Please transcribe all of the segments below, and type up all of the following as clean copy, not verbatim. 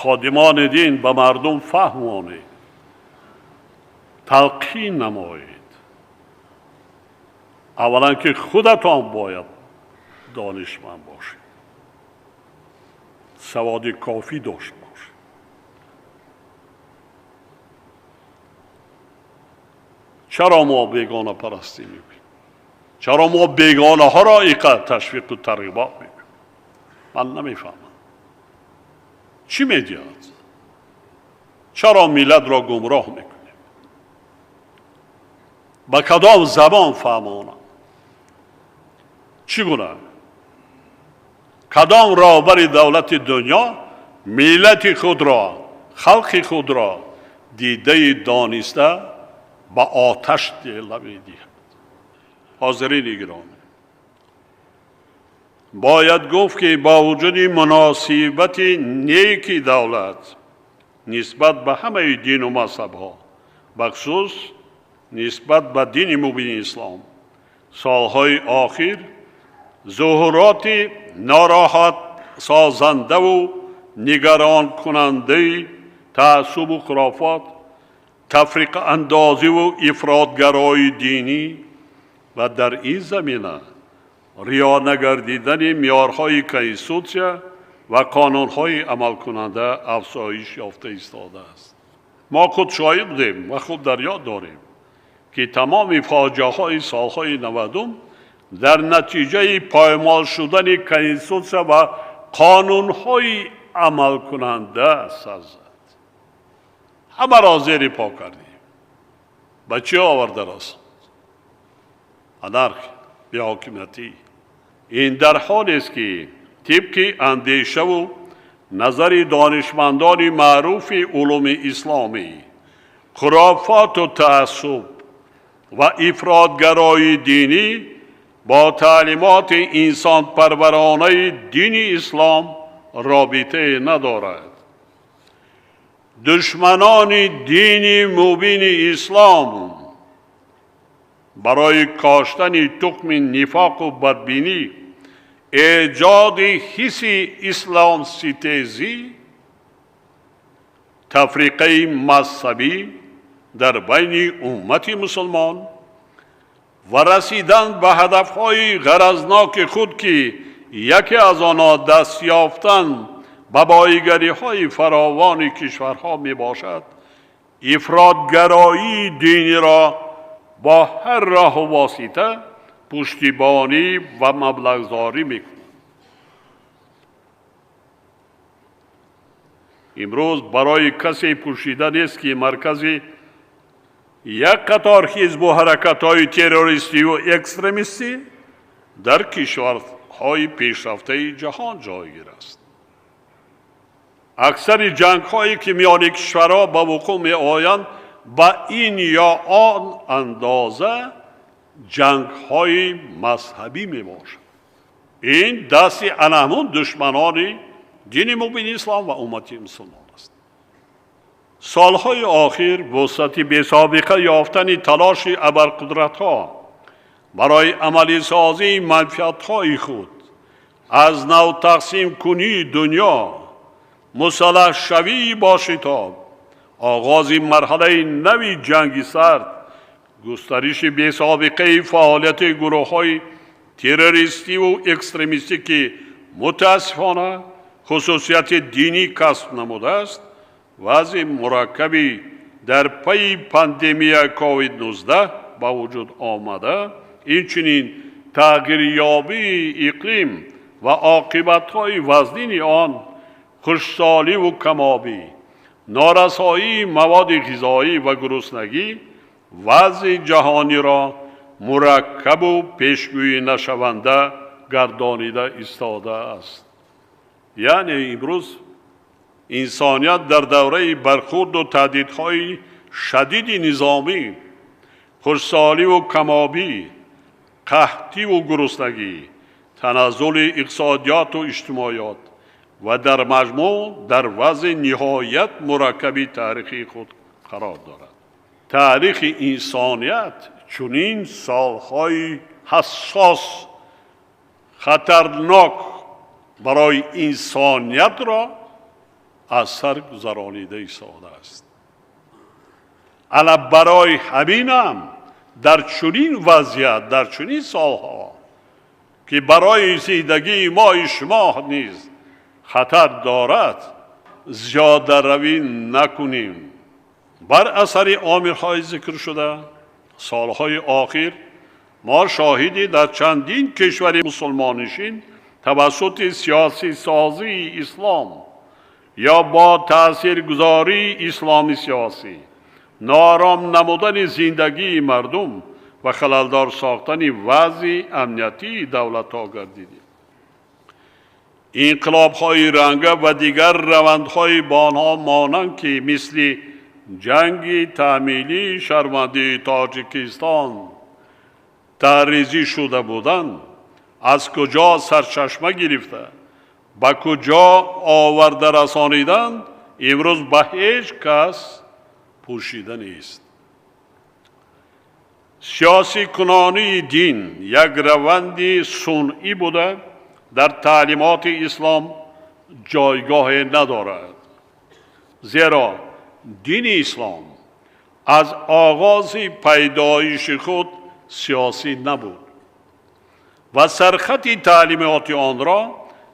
Ходимони дин, ба мардум фаҳмонед, талқин намоед. Аввалан ки худатон бояд донишманд бошед, саводи кофӣ дошта бошед. Чаро мо бегонапарастӣ мекунем? Чаро мо бегонаҳоро инқадр ташвиқу тарғибот мекунем? Ман намефаҳмам. Чӣ медиҳад? Чаро миллатро гумроҳ мекунем? Ба кадом забон фаҳмонам? Чӣ гуна? Кадом роҳбари давлати дунё миллати худро, халқи худро дидаи дониста ба оташ тела медиҳад? Ҳозирини гиромӣ, бояд гуфт, ки бо вуҷуди муносибати неки давлат нисбат ба ҳамаи дину мазҳабҳо, бахусус нисбат ба дини мубини ислом, солҳои охир зуҳуроти нороҳатсозандаву нигаронкунандаи таассубу хурофот, тафриқаандозиву ифротгарои динӣ ва дар ин замина риоя нагардидани меъёрҳои конститутсия ва қонунҳои амалкунанда афзоиш ёфта истодааст. Мо худ шоҳид будем ва худ дар ёд дорем, ки тамоми фоҷиаҳои солҳои 90 дар натиҷаи поймол шудани конститутсия ва қонунҳои амалкунанда сар зад. Ҳамаро зери по кардем. Ба чӣ оварда расонд? Анархия, беҳокимиятӣ. Ин дар ҳолест, ки тибқи андешаву назари донишмандони маъруфи улуми исломӣ, хурофоту таассуб ва ифротгарои динӣ бо таълимоти инсонпарваронаи дини ислом робитае надорад. Душманони дини мубини ислом барои коштани тухми нифоқу бадбинӣ, эҷоди ҳисси исломситезӣ, тафриқаи мазҳабӣ дар байни уммати мусулмон ва расидан ба ҳадафҳои ғаразноки худ, ки яке аз онҳо даст ёфтан ба боигариҳои фаровони кишварҳо мебошад, ифротгароии диниро бо ҳар роҳу восита пуштибонӣ ва маблағгузорӣ мекунад. Имрӯз барои касе пӯшида нест, ки маркази як қатор ҳизбу ҳаракатҳои террористиву экстремистӣ дар кишварҳои пешрафтаи ҷаҳон ҷойгир аст. Аксари ҷангҳое, ки миёни кишварҳо ба вуқӯъ меоянд, ба ин ё он андоза ҷангҳои мазҳабӣ мебошанд. Ин дасти анаҳмун душманони дини мубини ислом ва уммати мусулмон аст. Солҳои охир вусъати бесобиқа ёфтани талоши абарқудратҳо барои амалисозии манфиатҳои худ, аз нав тақсимкунии дунё, мусаллаҳшавии бо шитоб, оғози марҳалаи нави ҷанги сард, густариши бесобиқаи фаъолияти гурӯҳҳои террористиву экстремистӣ, ки мутаассифона хусусияти динӣ касб намудааст, вазъи мураккаби дар пайи пандемия COVID-19 ба вуҷуд омада, инчунин тағйирёбии иқлим ва оқибатҳои вазнини он, хушсоливу камобӣ, норасоии маводи ғизоӣ ва гуруснагӣ вазъи ҷаҳониро мураккабу пешгӯӣ нашаванда гардонида истодааст. Яъне имрӯз инсоният дар давраи бархурду таҳдидҳои шадиди низомӣ, хушсоливу камобӣ, қаҳтиву гуруснагӣ, таназзули иқтисодиёту иҷтимоиёт ва дар маҷмӯъ дар вазъи ниҳоят мураккаби таърихии худ қарор дорад. Таърихи инсоният чунин солҳои ҳассос, хатарнок барои инсониятро аз сар гузаронида истодааст. Ана барои ҳаминам дар чунин вазъият, дар чунин солҳо ки барои зиндагии мои шумо низ хатар дорад, зиёдаравӣ накунем. Бар асари омилҳои зикршуда солҳои охир мо шоҳиди дар чандин кишвари мусулмоннишин тавассути сиёсисозии ислом ё бо таъсиргузории исломи сиёсӣ ноором намудани зиндагии мардум ва халалдор сохтани вазъи амниятии давлатҳо гардидем. Инқилобҳои ранга ва дигар равандҳои ба онҳо монанд, ки мисли ҷанги таъмилии шармандии Тоҷикистон таъризӣ шуда буданд, аз куҷо сарчашма гирифта ба куҷо оварда расониданд, имрӯз ба ҳеҷ кас пӯшида нест. Сиёсикунонии дин як раванди сунъӣ буда, дар таълимоти ислом ҷойгоҳе надорад, зеро дини ислом аз оғози пайдоиши худ сиёсӣ набуд ва сархати таълимоти онро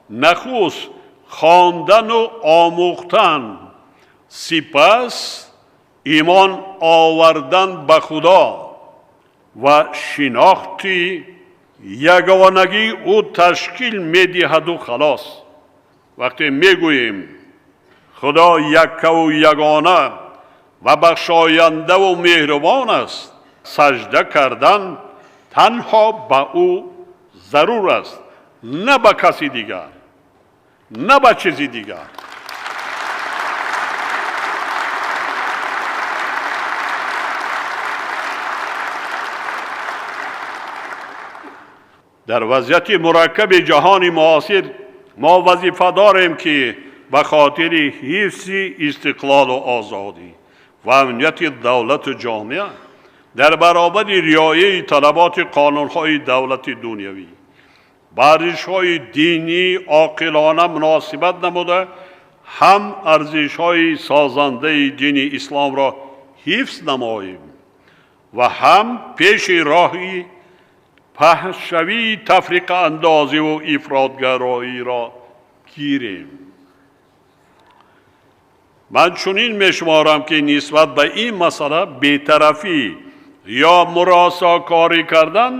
нахуст хондану омӯхтан, сипас имон овардан ба Худо ва шинохти ягонагии ӯ ташкил медиҳаду халос. Вақте мегӯем Худо яккаву ягона ва бахшояндаву меҳрубон аст, сажда кардан танҳо ба ӯ зарур аст, на ба каси дигар, на ба чизи дигар. Дар вазъияти мураккаби ҷаҳони муосир мо вазифа дорем, ки ба хотири ҳифзи истиқлолу озодӣ ва амнияти давлату ҷомеа дар баробари риояи талаботи қонунҳои давлати дунявӣ ба арзишҳои динӣ оқилона муносибат намуда, ҳам арзишҳои созандаи дини исломро ҳифз намоем ва ҳам пеши роҳи паҳншавии тафриқаандозиву ифротгароиро гирем. Ман чунин мешуморам, ки нисбат ба ин масъала бетарафӣ ё муросокорӣ кардан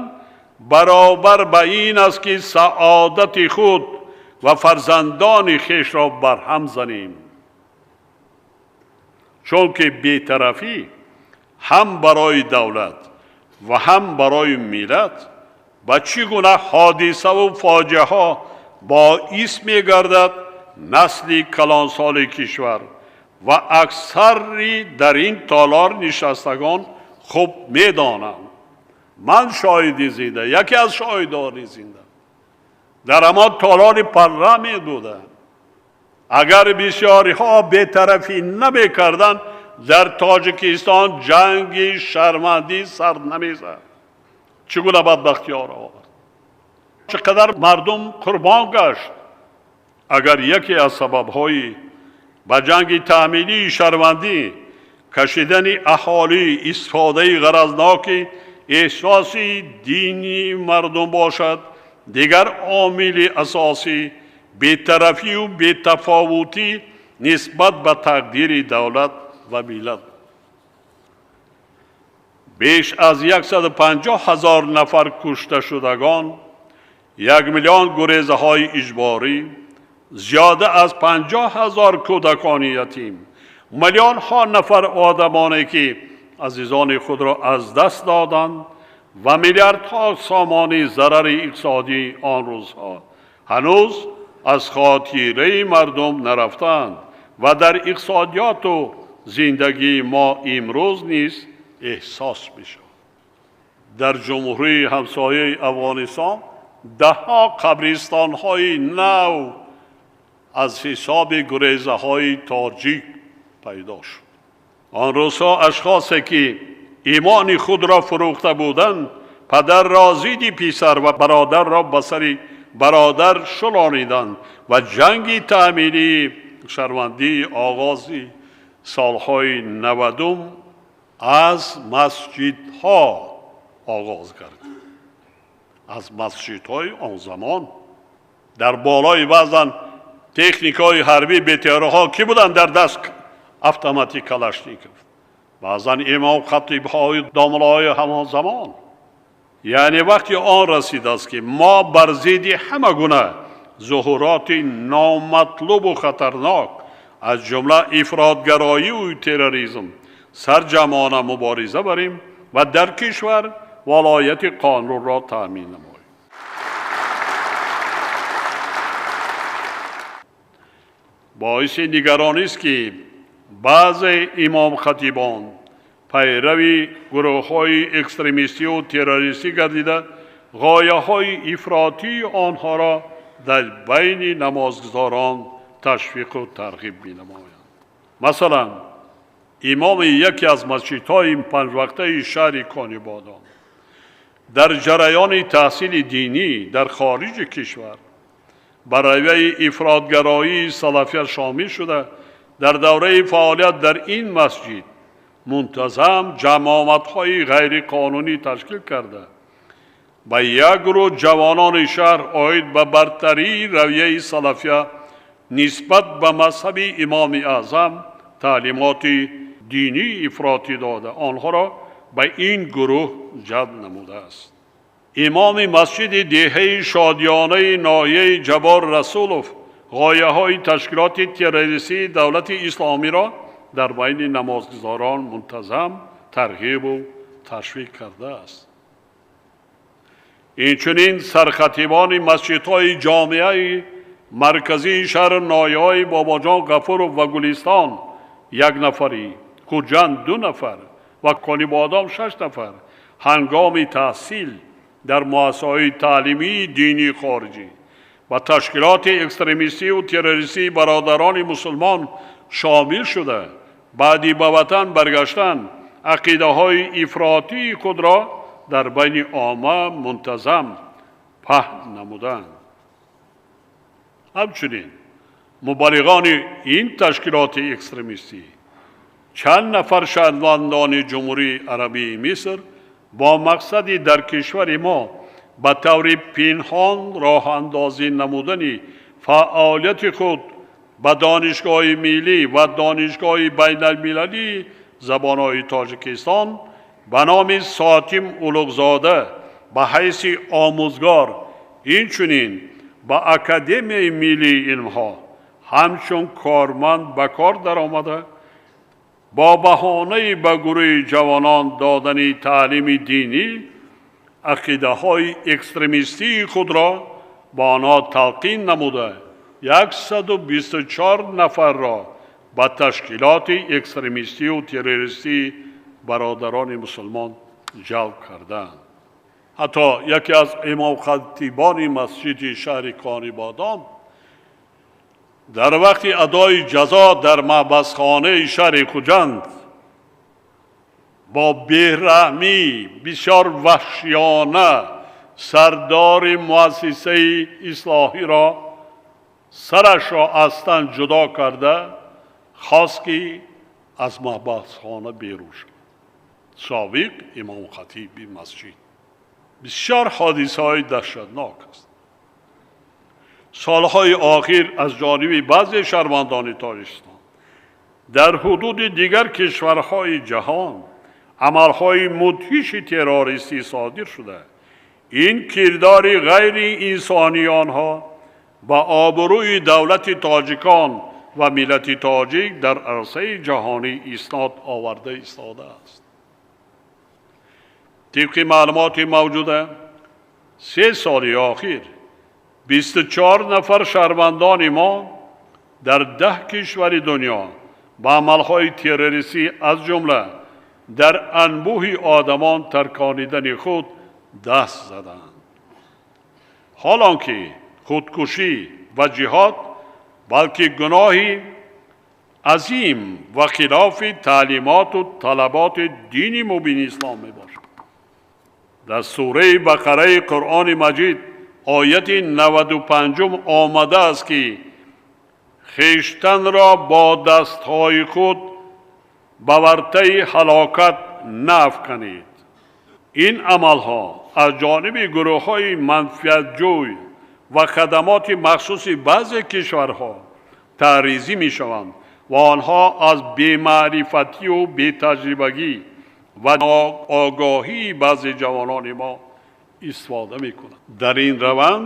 баробар ба ин аст, ки саодати худ ва фарзандони хешро барҳам занем, чунки бетарафӣ ҳам барои давлат ва ҳам барои миллат ба чӣ гуна ҳодисаву фоҷиаҳо боис мегардад, насли калонсоли кишвар ва аксари дар ин толор нишастагон хуб медонанд. Ман шоҳиди зинда, яке аз шоҳидони зинда дар ҳамон толори парламент будам. Агар бисёриҳо бетарафӣ намекарданд, дар Тоҷикистон ҷанги шармандӣ сар намезад. Чӣ гуна бадбахтиёр овард, чӣ қадар мардум қурбон гашт. Агар яке аз сабабҳои ба ҷанги таъминии шармандӣ кашидани аҳолӣ истифодаи ғаразноки эҳсоси дини мардум бошад, дигар омили асосӣ бетарафию бетафовутӣ нисбат ба тақдири давлат ва миллат. Беш аз 150 ҳазор нафар кушташудагон, 1 миллион гурезаҳои иҷборӣ, зиёда аз 50 ҳазор кӯдакони ятим, миллионҳо нафар одамоне, ки азизони худро аз даст доданд, ва миллиардҳо сомони зарари иқтисодии он рӯзҳо ҳанӯз аз хотираи мардум нарафтаанд ва дар иқтисодиёту зиндагии мо имрӯз низ эҳсос мешавад. Дар ҷумҳурии ҳамсояи Афғонистон даҳҳо қабристонҳои нав аз ҳисоби гурезаҳои тоҷик пайдо шуд. Он рӯзҳо ашхосе, ки имони худро фурӯхта буданд, падарро зидди писар ва бародарро ба сари бародар шулониданд ва ҷанги таъминии шаҳрвандии оғози солҳои 90 аз масҷидҳо оғоз гардид. Аз масҷидҳои он замон дар болои баъзан техникаҳои ҳарбӣ БТРҳо ки буданд дар даст автомати Калашников, баъзан имом хатибҳои домлаҳои ҳамон замон. Яъне вақти он расидааст, ки мо бар зидди ҳама гуна зуҳуроти номатлубу хатарнок, аз ҷумла ифротгароиву терроризм, сарҷамъона мубориза барем ва дар кишвар волояти қонунро таъмин намоем. Боиси нигаронист, ки баъзе имомхатибон пайрави гурӯҳҳои экстремистиву террористӣ гардида, ғояҳои ифротии онҳоро дар байни намозгузорон ташвиқу тарғиб менамоянд. Масалан, имоми яке аз масҷидҳои панҷвақтаи шаҳри Конибодом дар ҷараёни таҳсили динӣ дар хориҷи кишвар ба равияи ифротгароии салафия шомил шуда, дар давраи фаъолият дар ин масҷид мунтазам ҷамоатҳои ғайриқонунӣ ташкил карда, ба як гурӯҳ ҷавонони шаҳр оид ба бартарии равияи салафия нисбат ба мазҳаби Имоми Аъзам таълимоти динии ифротӣ дода, онҳоро ба ин гурӯҳ ҷалб намудааст. Имоми масҷиди деҳаи Шодиёнаи ноҳияи Ҷаббор Расулов ғояҳои ташкилоти террористии Давлати Исломиро дар байни намозгузорон мунтазам тарғибу ташвиқ кардааст. Инчунин сархатибони масҷидҳои ҷомеаи марказии шаҳру ноҳияҳои Бобоҷон Ғафуров ва Гулистон 1 нафарӣ, Хуҷанд 2 нафар ва Конибодом 6 нафар ҳангоми таҳсил дар муассисаҳои таълимии динии хориҷӣ ба ташкилоти экстремистиву террористии Бародарони мусулмон шомил шуда, баъди ба ватан баргаштан ақидаҳои ифротии худро дар байни омма мунтазам паҳн намуданд. Ҳамчунин мубаллиғони ин ташкилоти экстремистӣ чанд нафар шаҳрвандони Ҷумҳурии Арабии Миср бо мақсади дар кишвари мо ба таври пинҳон роҳандозӣ намудани фаъолияти худ ба Донишгоҳи миллӣ ва Донишгоҳи байналмилалии забонҳои Тоҷикистон ба номи Сотим Улуғзода ба ҳайси омӯзгор, инчунин ба Академияи миллии илмҳо ҳамчун корманд ба кор даромада, бо баҳонаи ба гурӯҳи ҷавонон додани таълими динӣ ақидаҳои экстремистии худро ба онҳо талқин намуда, 124 нафарро ба ташкилоти экстремистиву террористии Бародарони мусулмон ҷалб карданд. Ҳатто яке аз имомхатибони масҷиди шаҳри Конибодом дар вақти адои ҷазо дар маҳбасхонаи шаҳри Хуҷанд бо бераҳмӣ бисёр ваҳшиёна сардори муассисаи ислоҳиро сарашро аз тан ҷудо карда хост, ки аз маҳбасхона берун шавад. Собиқ имомхатиби масҷид. Бисёр ҳодисаҳои даҳшатнок аст. Солҳои охир аз ҷониби баъзе шаҳрвандони Тоҷикистон дар ҳудуди дигар кишварҳои ҷаҳон амалҳои мудҳиши террористӣ содир шуда, ин кирдори ғайриинсонии онҳо ба обрӯи давлати тоҷикон ва миллати тоҷик дар арсаи ҷаҳонӣ иснод оварда истодааст. Тибқи маълумоти мавҷуда, 3 соли охир 24 нафар шаҳрвандони мо дар 10 кишвари дунё ба амалҳои террористӣ, аз ҷумла дар анбӯҳи одамон тарконидани худ даст заданд. Ҳолон ки худкушӣ ва ҷиҳод балки гуноҳи азим ва хилофи таълимоту талаботи дини мубини ислом мебошад. Дар сураи Бақараи Қуръони Маҷид ояти 95 омадааст, ки Хештанро бо дастҳои худ ба вартаи ҳалокат наафканед. Ин амалҳо аз ҷониби гурӯҳҳои манфиатҷӯй ва хадамоти махсуси баъзе кишварҳо таъризӣ мешаванд ва онҳо аз бемаърифатию бетаҷрибагӣ ва ноогоҳии баъзе ҷавонони мо истифода мекунанд. Дар ин раванд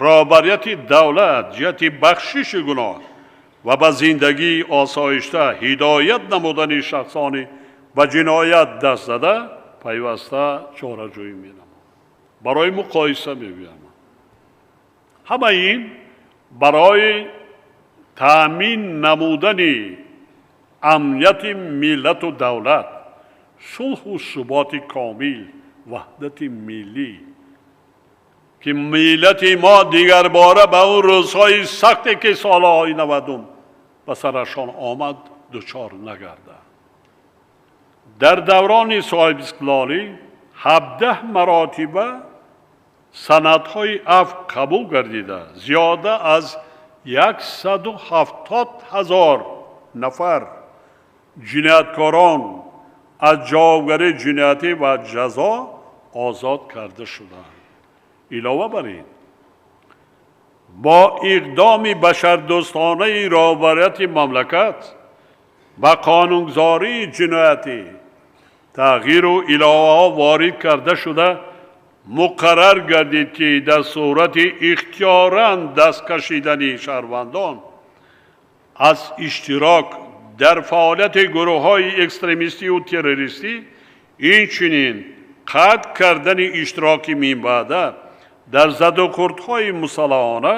роҳбарияти давлат ҷиҳати бахшиши гуноҳ ва ба зиндагии осоишта ҳидоят намудани шахсони ба ҷиноят даст зада пайваста чораҷӯӣ менамояд. Барои муқоиса мегӯям, ҳамаи ин барои таъмин намудани амнияти миллату давлат, сулҳу суботи комил, ваҳдати миллӣ, ки миллати мо дигарбора ба он рӯзҳои сахте, ки солҳои 90-ум ба сарашон омад, дучор нагардад. Дар даврони соҳибистиқлолӣ 17 маротиба санадҳои афв қабул гардида, зиёда аз 170 000 нафар ҷинояткорон аз ҷавобгарии ҷиноятӣ ва ҷазо озод карда шуданд. Илова бар ин, бо иқдоми башардӯстонаи роҳбарияти мамлакат ба қонунгузории ҷиноятӣ тағйиру иловаҳо ворид карда шуда, муқаррар гардид, ки дар сурати ихтиёран даст кашидани шаҳрвандон аз иштирок дар фаъолияти гурӯҳҳои экстремистию террористӣ, инчунин қатъ кардани иштироки минбаъда дар задухӯрдҳои мусаллаҳона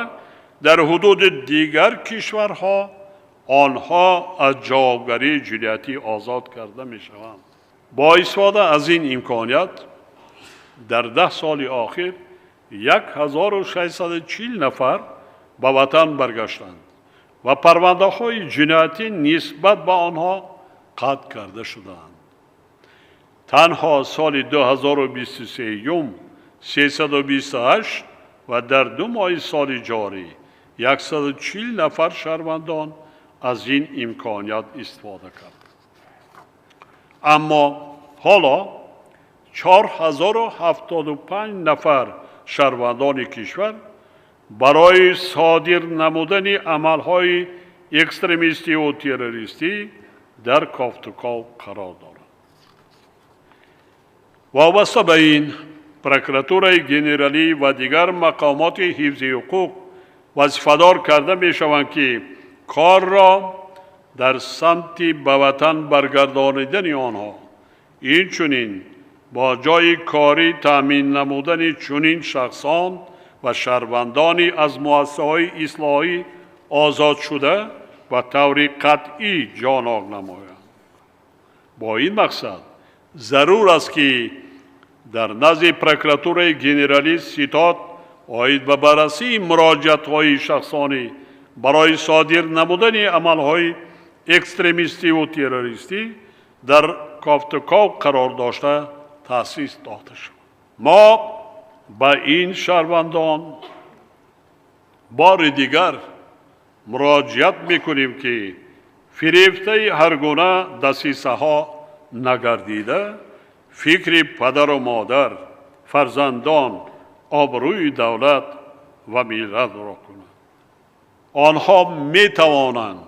дар ҳудуди дигар кишварҳо, онҳо аз ҷавобгарии ҷиноятӣ озод карда мешаванд. Бо истифода аз ин имконият дар 10 соли охир 1640 нафар ба ватан баргаштанд ва парвандаҳои ҷиноятӣ нисбат ба онҳо қатъ карда шудаанд. Танҳо соли 2023 328 ва дар 2 моҳи соли ҷорӣ 140 нафар шаҳрвандон аз ин имконият истифода кард. Аммо ҳоло 4075 нафар шаҳрвандони кишвар барои содир намудани амалҳои экстремистиву террористӣ дар кофтуков қарор доранд. Вобаста ба ин, Прокуратураи генералӣ ва дигар мақомоти ҳифзи ҳуқуқ вазифадор карда мешаванд, ки корро дар самти ба ватан баргардонидани онҳо, инчунин бо ҷойи корӣ таъмин намудани чунин шахсон ва шаҳрвандони аз муассисаҳои ислоҳӣ озодшуда ба таври қатъӣ ҷонок намоянд. Бо ин мақсад зарур аст, ки дар назди Прокуратураи генералӣ ситод оид ба баррасии муроҷиатҳои шахсонӣ барои содир намудани амалҳои экстремистиву террористӣ дар кофтуков қарор дошта таъсис дода шавад. Мо ба ин шаҳрвандон бори дигар муроҷиат мекунем, ки фирефтаи ҳар гуна дасисаҳо нагардида, фикри падару модар, фарзандон, обрӯи давлат ва миллатро кунанд. Онҳо метавонанд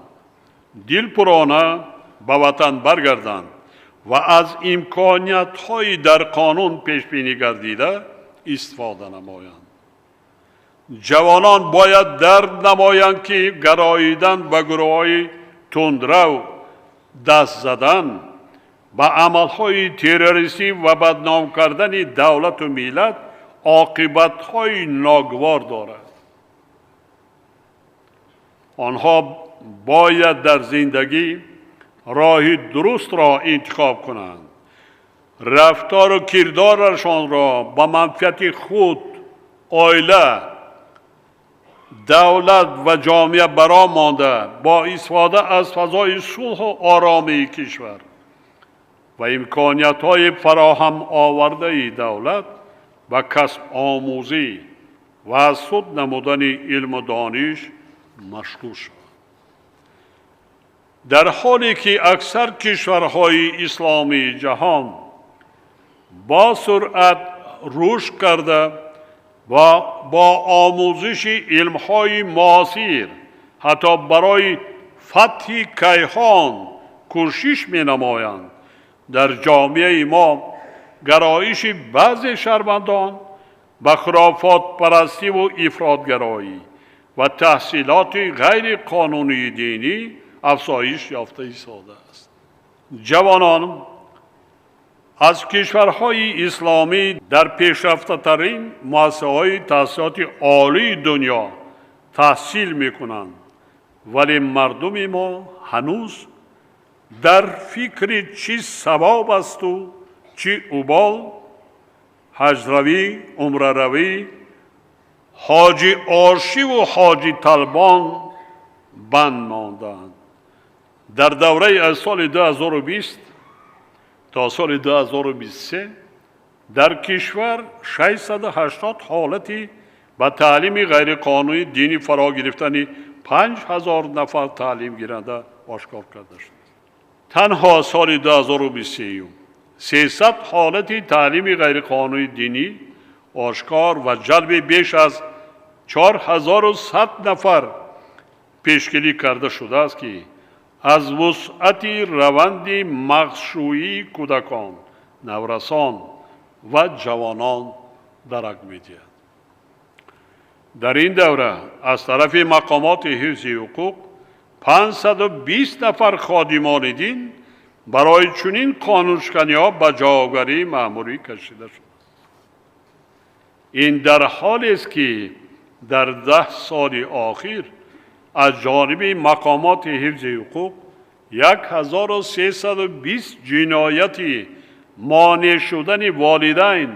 дилпурона ба ватан баргарданд ва аз имкониятҳои дар қонун пешбинӣ гардида истифода намоянд. Ҷавонон бояд дарк намоянд, ки гароидан ба гурӯҳҳои тундрав, даст задан ба амалҳои террористӣ ва бадном кардани давлату миллат оқибатҳои ногувор дорад. Онҳо бояд дар зиндагӣ роҳи дурустро интихоб кунанд, рафтору кирдорашонро ба манфиати худ, оила, давлат ва ҷомеа баро монда, бо истифода аз фазои сулҳу оромии кишвар ва имкониятҳои фароҳам овардаи давлат ба касбомӯзӣ ва аз худ намудани илму дониш машғул шаванд. Дар ҳоле ки аксар кишварҳои исломии ҷаҳон бо суръат рушд карда ва бо омӯзиши илмҳои муосир ҳатто барои фатҳи кайҳон кӯшиш менамоянд, дар ҷомеаи мо гароиши баъзе шаҳрвандон ба хурофотпарастиву ифротгароӣ ва таҳсилоти ғайриқонунии динӣ афзоиш ёфта истодааст. Ҷавонон аз кишварҳои исломӣ дар пешрафтатарин муассисаҳои таҳсилоти олии дунё таҳсил мекунанд, вале мардуми мо ҳанӯз дар фикри чӣ савоб асту чӣ убол, ҳаҷравӣ, умраравӣ, ҳоҷи ошиву ҳоҷи талбон банд мондаанд. Дар давраи аз соли 2020 то соли 2023 дар кишвар 680 ҳолати ба таълими ғайриқонунии динӣ фаро гирифтани 5000 нафар таълимгиранда ошкор карда шуд. Танҳо соли 2023 300 ҳолати таълими ғайриқонунии динӣ ошкор ва ҷалби беш аз 4100 нафар пешгирӣ карда шудааст, ки аз вусъати раванди мағзшӯии кӯдакон, наврасон ва ҷавонон дарак медиҳад. Дар ин давра аз тарафи мақомоти ҳифзи ҳуқуқ 520 нафар ходимони дин барои чунин қонуншиканиҳо ба ҷавобгарии маъмурӣ кашида шуд. Ин дар ҳолест, ки дар 10 соли охир аз ҷониби мақомоти ҳифзи ҳуқуқ 1320 ҷинояти монеъ шудани волидайн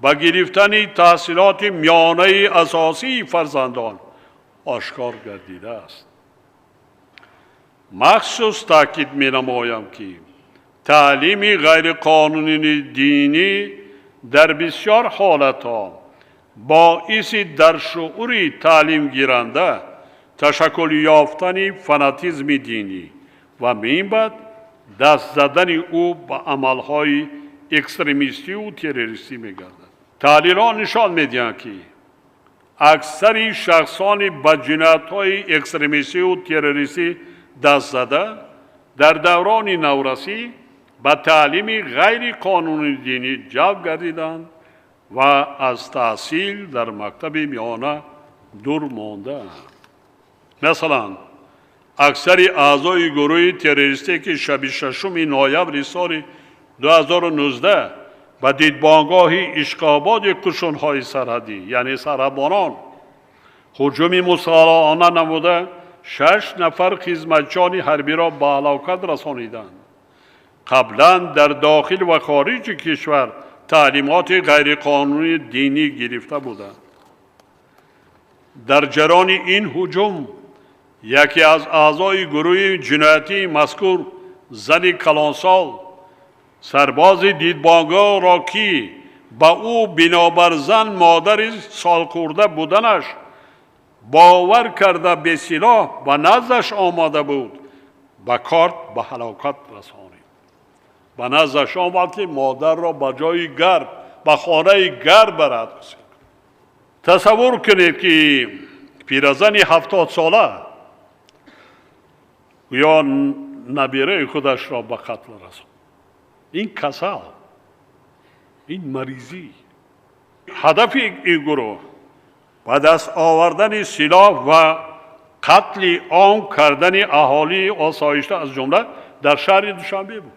ба гирифтани таҳсилоти миёнаи асосии фарзандон ошкор гардидааст. Махсус таъкид менамоям, ки таълими ғайриқонунии динӣ дар бисёр ҳолатҳо боиси дар шуури таълимгиранда ташаккул ёфтани фанатизми динӣ ва минбаъд даст задани ӯ ба амалҳои экстремистиву террористӣ мегардад. Таҳлилҳо нишон медиҳанд, ки аксари шахсони ба ҷиноятҳои экстремистиву террористӣ даст зада дар даврони наврасӣ ба таълими ғайриқонунии динӣ ҷалб гардиданд ва аз таҳсил дар мактаби миёна дур мондаанд. Масалан, аксари аъзои гурӯҳи террористие, ки шаби 6 ноябри соли 2019 ба дидбонгоҳи Ишқободи қушунҳои сарҳадӣ, яъне сарҳадбонон, ҳуҷуми мусаллаҳона намуда, шаш нафар хизматчони ҳарбиро ба ҳалокат расониданд, қаблан дар дохил ва хориҷи кишвар таълимоти ғайриқонунии динӣ гирифта буданд. Дар ҷараёни ин ҳуҷум яке аз аъзои гурӯҳи ҷиноятии мазкур, зани калонсол, сарбози дидбонгоҳро, ки ба ӯ бинобар зан модари солхӯрда буданаш бовар карда, бесилоҳ ба наздаш омада буд, ба корд ба ҳалокат расонид. Ба наздаш омад, ки модарро ба ҷои гарм, ба хонаи гарм барад. Тасаввур кунед, ки пиразани 70сола ё набираи худашро ба қатл расонд. Ин касал, ин маризӣ. Ҳадафи ин гурӯҳ ба даст овардани силоҳ ва қатли ом кардани аҳолии осоишта, аз ҷумла дар шаҳри Душанбе буд.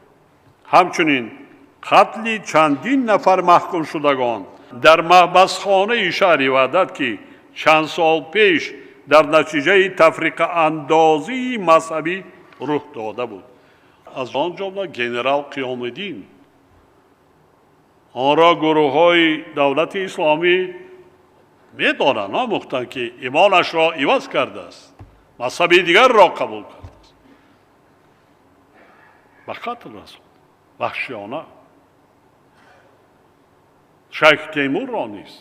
Ҳамчунин қатли чандин нафар маҳкумшудагон дар маҳбасхонаи шаҳри Ваҳдат, ки чанд сол пеш дар натиҷаи тафриқаандозии мазҳабӣ рух дода буд, аз он ҷумла генерал Қиёмиддин. Онро гурӯҳҳои давлати исломӣ медонанд, омӯхтанд, ки имонашро иваз кардааст, мазҳаби дигарро қабул кардааст, ба қатл расонд ваҳшиёна. Шайх Темурро низ.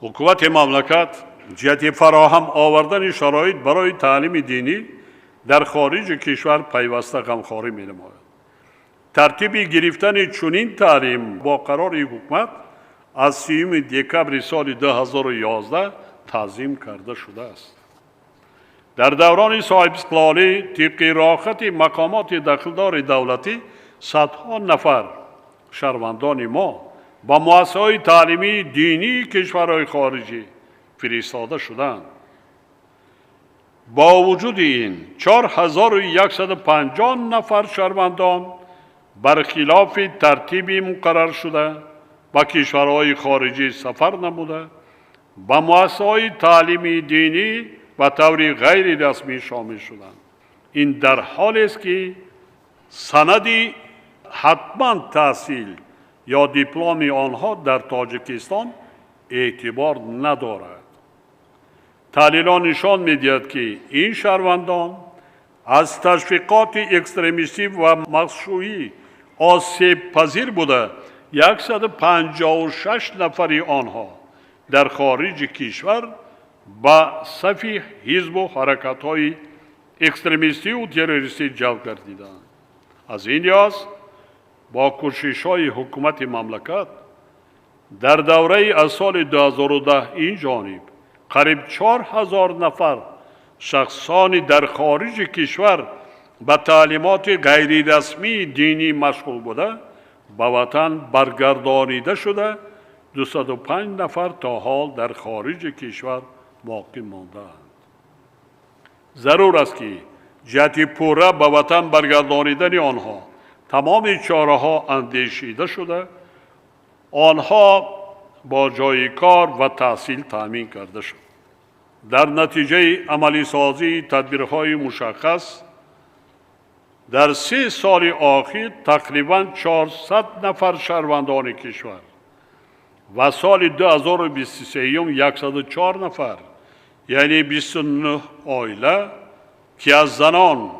Ҳукумати мамлакат ҷиҳати фароҳам овардани шароит барои таълими динӣ дар хориҷи кишвар пайваста ғамхорӣ менамояд. Тартиби гирифтани чунин таълим бо қарори ҳукумат аз 30 декабри соли 2011 танзим карда шудааст. Дар даврони соҳибистиқлолӣ тибқи роҳхати мақомоти дахлдори давлатӣ садҳо нафар шаҳрвандони мо ба муассисаҳои таълимии динии кишварҳои хориҷӣ фиристода шуданд. Бо вуҷуди ин 4150 нафар шаҳрвандон бар хилофи тартиби муқарраршуда ба кишварҳои хориҷӣ сафар намуда, ба муассисаҳои таълимии динӣ ба таври ғайрирасмӣ шомил шуданд. Ин дар ҳолест ки санади ҳатман таҳсил ё дипломи онҳо дар Тоҷикистон эътибор надорад. Таҳлилҳо нишон медиҳад, ки ин шаҳрвандон аз ташвиқоти экстремистӣ ва мағшӯӣ осебпазир буда, 156 нафари онҳо дар хориҷи кишвар ба сафи ҳизбу ҳаракатҳои экстремистиву террористӣ ҷалб гардиданд. Аз ин лиҳоз бо кӯшишҳои ҳукумати мамлакат дар давраи аз соли 2010 ин ҷониб қариб 4000 нафар шахсони дар хориҷи кишвар ба таълимоти ғайрирасмии динӣ машғул буда, ба ватан баргардонида шуда, 205 нафар то ҳол дар хориҷи кишвар боқӣ мондаанд. Зарур аст, ки ҷиҳати пурра ба ватан баргардонидани онҳо тамоми чораҳо андешида шуда, онҳо бо ҷойи кор ва таҳсил таъмин карда шуд. Дар натиҷаи амалисозии тадбирҳои мушаххас дар 3 соли охир тақрибан 400 нафар шаҳрвандони кишвар ва соли 2023 104 нафар, яъне 29 оила, ки аз занон,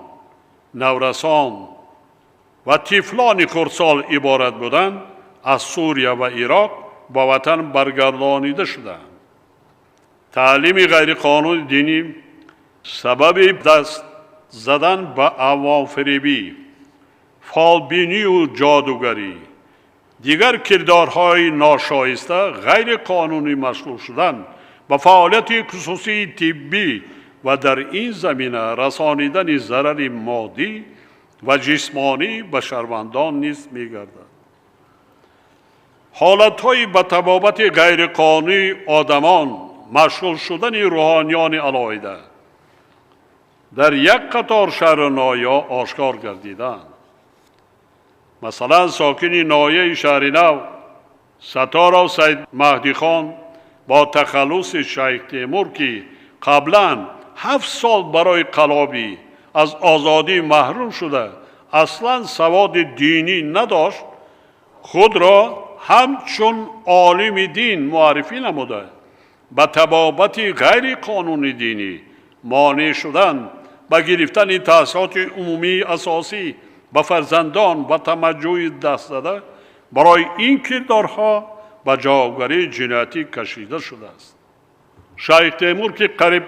наврасон ва тифлони хурдсол иборат буданд, аз Сурия ва Ироқ ба ватан баргардонида шуданд. Таълими ғайриқонунии динӣ сабаби даст задан ба авомфиребӣ, фолбинию ҷодугарӣ, дигар кирдорҳои ношоиста, ғайриқонунӣ машғул шудан ба фаъолияти хусусии тиббӣ ва дар ин замина расонидани зарари моддӣ ва ҷисмонӣ ба шаҳрвандон низ мегардад. Ҳолатҳои ба табобати ғайриқонунии одамон машғул шудани рӯҳониёни алоҳида дар як қатор шаҳру ноҳияҳо ошкор гардиданд. Масалан, сокини ноҳияи Шаҳри Нав Сатторов Саид Маҳдихон бо тахаллуси Шайх Темур, ки қаблан 7 сол барои қалобӣ аз озодӣ маҳрум шуда, аслан саводи динӣ надошт, худро ҳамчун олими дин муаррифӣ намуда, ба табобати ғайриқонунии динӣ монеъ шудан, ба гирифтани таҳсилоти умумии асосӣ ба фарзандон ва тамаҷҷӯҳи даст зада, барои ин кирдорҳо ба ҷавобгарии ҷиноятӣ кашида шудааст. Шайх Темур, ки қариб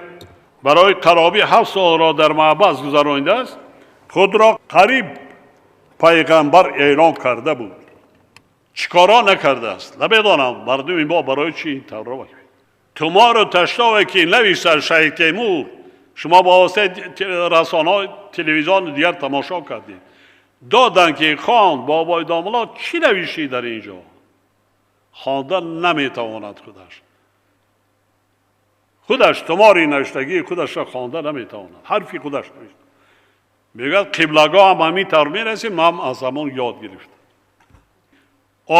барои қалобӣ 7 солро дар маҳбас гузаронидааст, худро қариб пайғамбар эълон карда буд. Чӣ корҳо накардааст? Намедонам мардуми мо барои чӣ ин таврро. Тумору таштове ки нависад Шайх Темур, шумо ба воситаи расонаҳо, телевизиону дигар тамошо кардед, доданд ки хон бобои домулло чӣ навишӣ дар ин ҷо? Хонда наметавонад худаш. Худаш тумори навиштагии худашро хонда наметавонад, ҳарфи худаш навишта. Мегӯяд қиблагоҳ ҳам ҳамин тавр мерасем, ман аз ҳамон ёд гирифтам.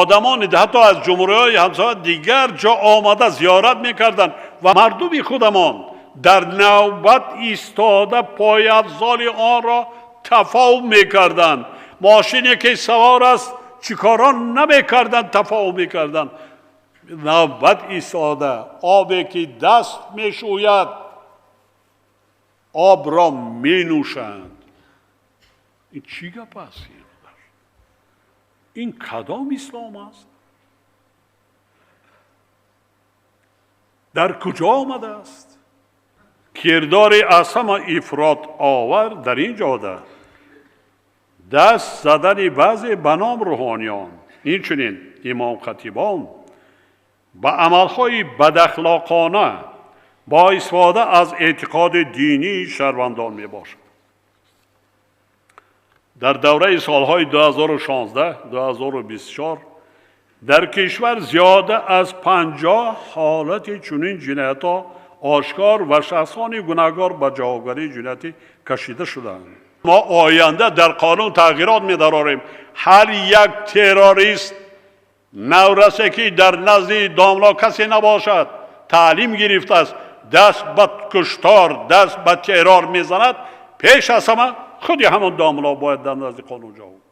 Одамони ҳатто аз ҷумҳуриҳои ҳамсоя дигар ҷо омада зиёрат мекарданд ва мардуми худамон дар навбат истода пойафзоли онро тафовут мекарданд. Мошине ки савор аст, чӣ корон намекарданд, тафовут мекарданд. Навбат истода обе ки даст мешӯяд, обро менӯшанд. Ин чӣ гап аст? Ин кадом ислом аст? Дар куҷо омадааст? Кирдори аз ҳама ифротовар дар ин ҷода даст задани баъзе ба ном рӯҳониён, инчунин имомхатибон ба амалҳои бадахлоқона бо истифода аз эътиқоди динии шаҳрвандон мебошад. Дар давраи солҳои 2016-2024 дар кишвар зиёда аз 50 ҳолати чунин ҷиноятҳо ошкор ва шахсони гунаҳкор ба ҷавобгарии ҷиноятӣ кашида шуданд. Мо оянда дар қонун тағйирот медарорем. Ҳар як террорист наврасе, ки дар назди домло касе набошад, таълим гирифтааст, даст ба куштор, даст ба террор мезанад, пеш аз ҳама худи ҳамон домло бояд дар назди қонун ҷавоб